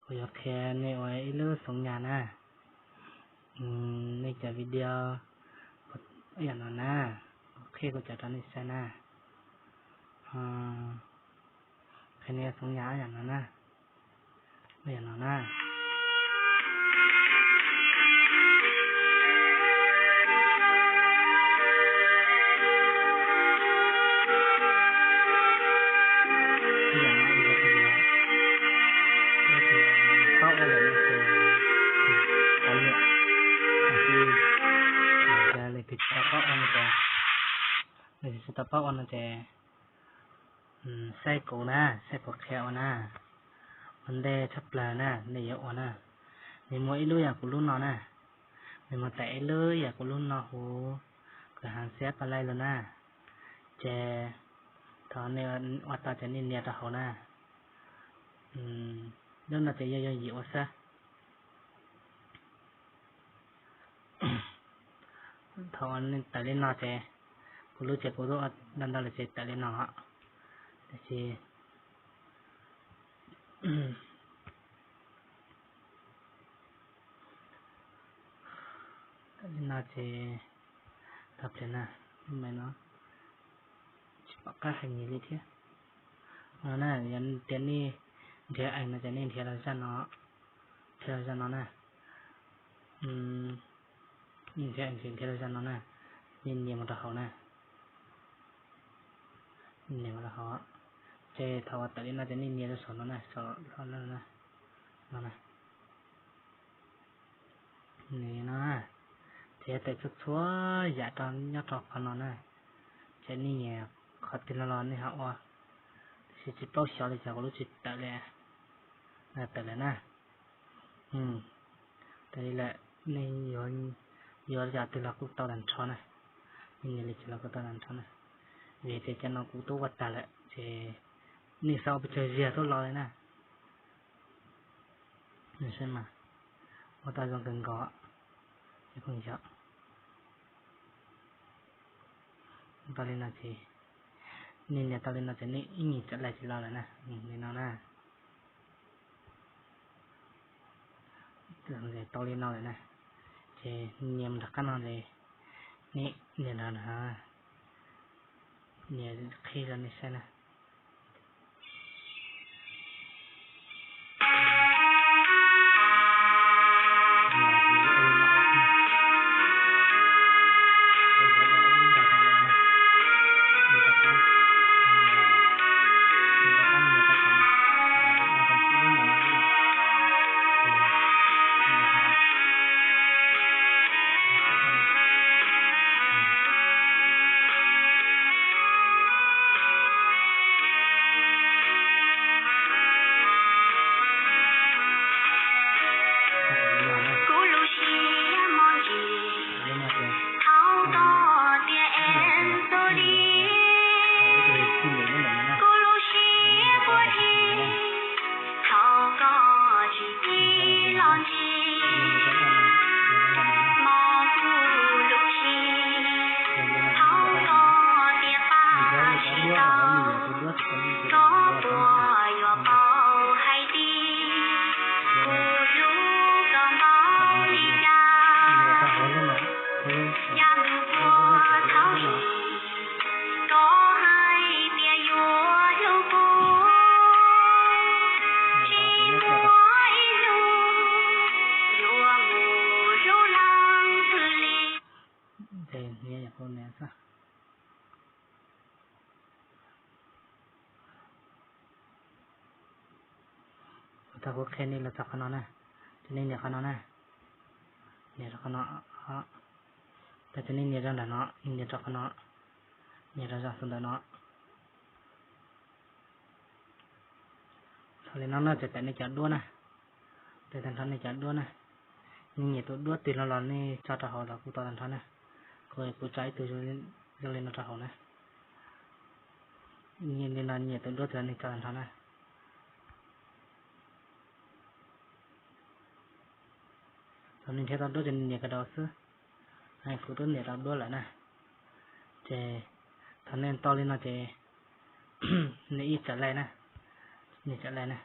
Kuv yuav qhia nej ua ib lub xoov nyas na. Nej cov video ib yam no na, kuv qhia kuv cov rau nej saib na. Qhia nej xoov nyas ib yam no na, ib yam no na. Leej twg tsis tau paub ua no ces saib kuv na, saib kuv qhia ua na. Ua ntej tshaj plaws na nej yuav ua na, nws muaj ib lub yam kuv lub no na, nws muaj tawm ib lub yam kuv lub no huv, kuv hav xiab pa laij los na. Ces thaum nej ua tau ces nej nias rau hauv na. Lub no ces yog yooj yim ua xwb. Thaum nej tawm li no ces, kuv lub ces kuv twb ua ntau ntau lawm ces tawm li no. Tab sis li no ces, tau pliag na, me no tsis pom qab hais nyias li thiab. No na, yog tias nej nrhiav ees no ces nej nrhiav los zaj no, nrhiav los zaj no na. Nrhiav ees nrhiav los zaj no na, nej nias mus rau hauv na. Nias mus rau hauv, ces thaum uas tawm li no ces nej nias rau saum no na, saum no na. Nws no, ces yog tawm txhua txhua yam rau nyob rau qhov no na. Ces nej nyiam qhov twg no los nej ho ua, tab sis tsis paub xyov li cas kuv lub tsis tawm li. Tawm lawm na. Tawm li lawm, nej yuav, yuav li cas twg los kuj tau tag nrho na. Nej nias li cas los kuj tau tag nrho na. Vim tias cov no kuv twb ua tag lawm ces nej xav ua pes tsawg ziag tuaj los li na. Saib mas, ua tau zoo kawg nkaus, ces kuj yog tau li no ces, nej nias tau li no ces nej ib nyuag tsam laij ces los lawm na, li no na. Tau li no lawm na, ces nias mus nram qab no ces nej nias nram no, nias qhib rau nej saib na. Thaum koj tias es txo li, kuv lub siab puas dlig. Thaum koj tsis tig los ntsis, mog kuv lub siab. Thaum koj tias pab tsis tau, koj puas yuav paub hais tias kuv hlub koj npaum li cas? Yav ntuj puag thaum ub, koj hais tias yuav hlub kuv, tsis muaj ib hnub yuav mus hlub leej twg li. Kuv tau kuv qhia nej los txog qhov no na, ces nej nias qhov no na, nias rau qhov no, tau ces nej nias rau nram no, nej nias rau qhov no, nias rau zaj xov ntawm no. Thaum li no no ces tawm nej cov duab na, tawm tag nrho nej cov duab na. Nej nyiam tus duab twg no los nej tso rau hauv los kuj tau tag nrho na. Kuv, kuv tso ib tug zoo li no rau hauv na. Li no nyiam tus duab twg los nej tso tag nrho na. Thaum nej nrhiav tau duab ces nej nias kawg rau xwb. Kuv twb nias tau duab lawm na. Ces thaum nej tau li no ces nej ib tsam laij na, nej tsam laij na.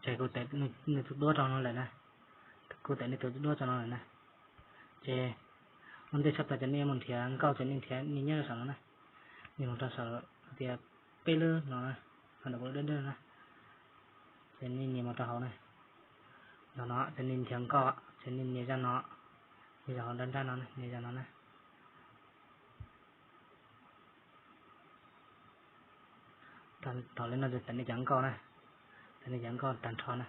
Ces kuv tawm nws tus duab rau no lawm na. Kuv tawm nws tus duab rau no lawm na. Ces ua ntej tshaj plaws ces nej mus nrhiav nkauj ces nej nrhiav nej nyob rau saum no na. Nej mus rau saum tias peb lub no na, qhov ntawm kuv dawb dawb na. Ces nej nias mus rau hauv na. Nov no ces nej nrhiav nkauj ces nej nias zaj no, nias zaj hauv nrab nrab no, nias zaj no na. Thaum li no ces tawm nej cov nkauj na, tawm nej cov nkauj tag nrho na.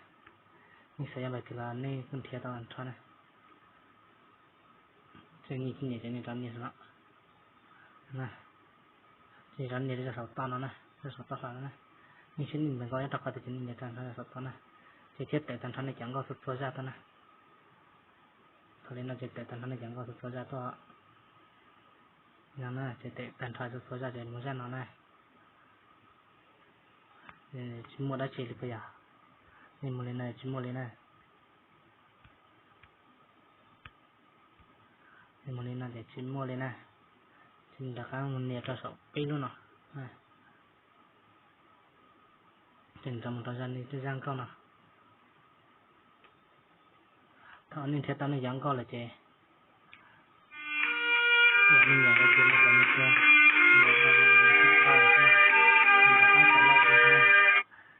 Nej xav yog npaum twg los nej kuj nrhiav tau tag nrho na. Ces nej tsis nias ces nej rov nias saum no. Ces rov nias rau saum toj no na, rau saum toj hlau no na. Nej saib nej npawg nkauj nyob rau qhov twg ces nej nias tag nrho rau saum toj na. Ces thiaj tawm tag nrho nej cov nkauj txhua txhua zaj tuaj na. Thaum li no ces tawm tag nrho nej cov nkauj txhua txhua zaj tuaj. No na, ces tawm tag nrho txhua txhua zaj ces mus zaj no na. Tsis muaj dab tsi li puas yog? Nej mus li no tsis muaj li na. Nej mus li no ces tsis muaj li na. Ces rov qab mus nias rau saum peb lub no. Ces rov mus rau zaj nej zaj nkauj no. Thaum nej nrhiav tau nej cov nkauj lawm ces nej nias rau tus no kom nws tua,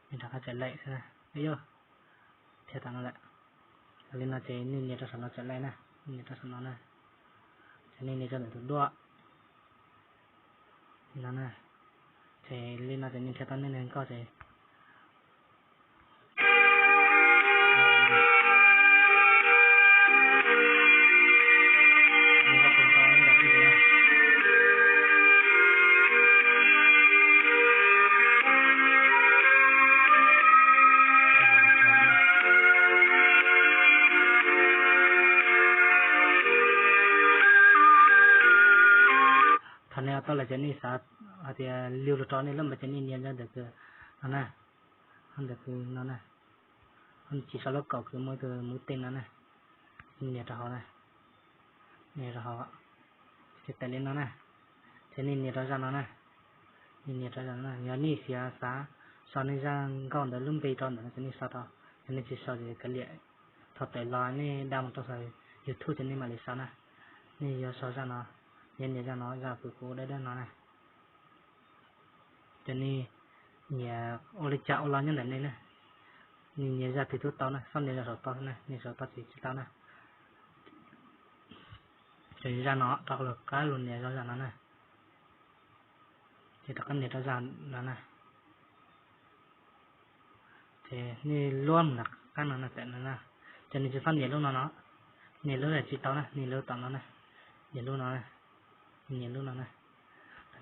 nej rov qab tawm lawm xwb na. Yog, thiaj tas no lawm. Li no ces nej nias rau saum no txawm laij na, nej nias rau saum no na. Ces nej nias rau ntawm tus duab li no na. Ces li no ces nej nrhiav tau nej nkauj ces Thaum nej ua tau lawm ces nej xav hais tias liu lus rau nej lub npe ces nej nias rau ntawm kws no na, ntawm kws no na, tsis sau lub kaum kws muaj ib tug muv teej no na, nias rau hauv na, nias rau hauv, ces tawm li no na, ces nej nias rau zaj no na, nej nias rau zaj no na, yog nej xav sau nej zaj nkauj ntawd lub npe rau ntawm no ces nej sau rau, yog nej tsis sau ces kav liam. Thaum tawm los nej da mus rau saum YouTube ces nej mam li sau na. Nej yuav sau zaj no, yuav nias zaj no, zaj kws kuv dawb dawb no na. Ces nej nias ua li cas ua los nyob ntawm nej na. Nej nias zaj twg twb tau na, txhob nias zaj saum toj na, nias saum toj ces tsis tau na. Ces zaj no rov qab los nias zaj no na. Ces rov qab nias rau zaj no na. Ces nej luab mus nram qab no na, tam no na. Ces nej tsis txhob nias lub no no, nias lub tsis tau na, nias lub tom no na, nias lub no na, nias lub no na.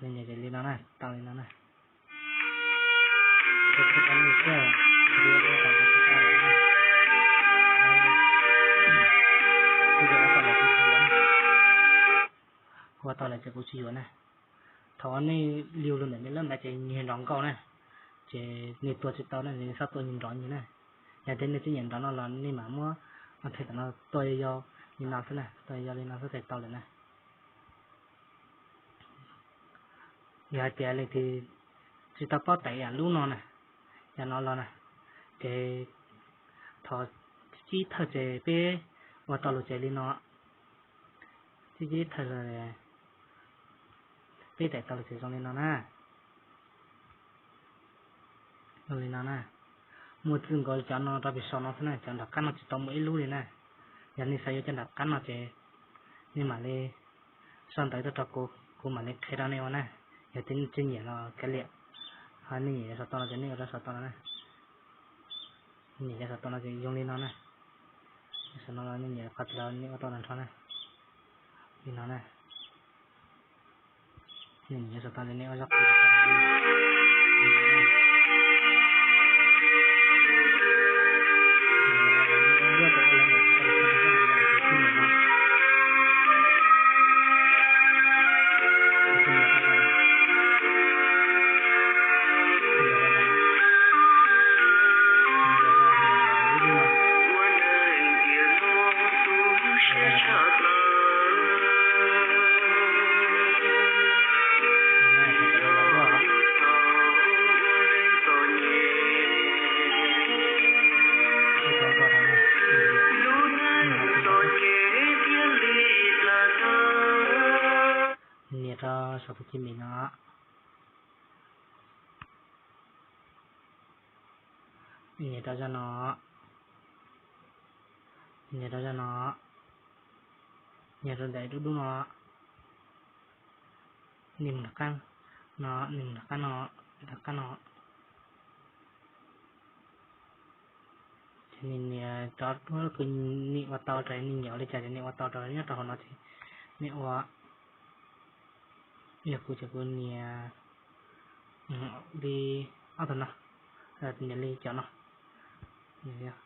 Nias ces li no na, tau li no na. Ua tau lawm ces kuv tsis yuav na. Thaum nej liu lus ntawm nej lub npe ces nyias nrov nkauj na, ces nej tua tsis tau na, nej txhob tua nyias nrov nyias na. Yog tias nej tsis nyiam nrov no los nej mam muab ua nthe tom no tua yau yau li no xwb na, tua yau yau li no xwb ces tau lawm na. Yog hais tias leej twg tsis tau paub tawm yam lub no na, yam no los na, ces thov txib thawj ces peb ua tau lus ces li no, txib txib thawj los peb tawm tau lus ces zoo li no na. Zoo li no na. Muaj txwj nkaus cov no rau pem saum no xwb na, cov nram qab no tsis tau muaj ib lub li na. Yog nej xav yuav cov nram qab no ces nej mam li sau ntawv tuaj rau kuv, kuv mam li qhia rau nej ua na. Yog tias nej tsis nyiam los kav liam, ho nej nyiam yuav saum toj no ces nej ua rau saum toj no na. Nej nyiam yuav saum toj no ces zoo li no na. Saum no los nej nyiam qhov twg los nej ua tau tag nrho na. Li no na. Nej nyiam yuav saum toj ces nej ua zaj qub Gmail no, nias rau zaj no, nias rau zaj no, nias rau ntawm dub dub no, nias mus rov qab no, nias mus rov qab no, rov qab no. Ces nws nias rov, kws nws ua tau rau, nws nyiam ua li cas ces nws ua tau rau, nyob rau hauv no ces nws ua, yog kuv ces kuv nias li ob tug no, nias li cov no, nias li